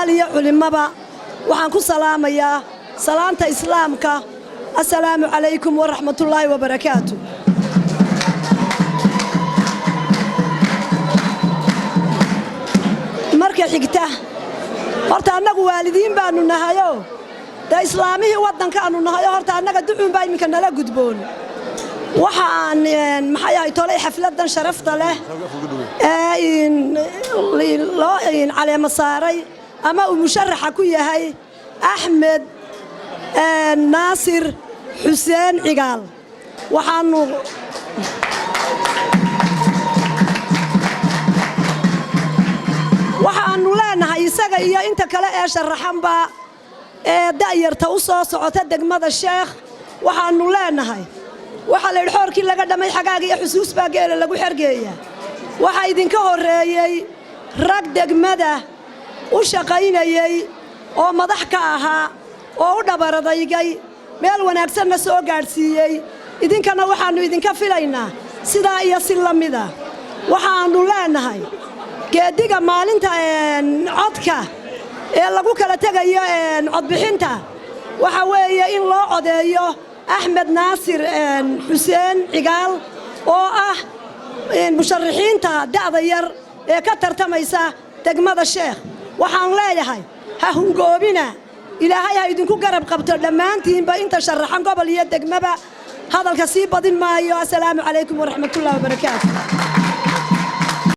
Iyo culimaba waxaan ku salaamayaa salaanta Islaamka: assalaamu calaykum waraxmatullaahi wabarakaatu. Marka xigta, horta annagu waalidiin baannu nahayoo, dee islaamihii waddankaannu nahayo, horta annaga ducuun baa iminka nala gudboon. Waxa aan, maxay ahay, tolay xafladdan sharafta leh ee loo caleemo saaray ama uu musharaxa ku yahay Axmed Naasir Xuseen Cigaal, waxaannu leenahay isaga iyo inta kale ee sharaxanba ee da'yarta u soo socota degmada Sheekh, waxaannu leenahay, waxaa la yidhi xoorkii laga dhamay xagaaga iyo xusuus baa geela lagu xergeeyaa. Waxaa idinka horreeyey rag degmada u shaqaynayey oo madax ka ahaa oo u dhabaradaygay, meel wanaagsanna soo gaadhsiiyey. Idinkana waxaannu idinka filaynaa sidaa iyo si la mida. Waxaannu leenahay geeddiga maalinta codka ee lagu kala tegayo codbixinta waxa weeye in loo codeeyo Axmed Naasir Xuseen Cigaal oo ah musharaxiinta da'da yar ee ka tartamaysa degmada Sheekh. Waxaan leeyahay, ha hungoobina, Ilaahay ha idinku garab qabto dhammaantiinba inta sharaxan, gobol iyo degmaba. Hadalka sii badin maayo. Assalaamu calaykum waraxmatullahi wabarakaatu.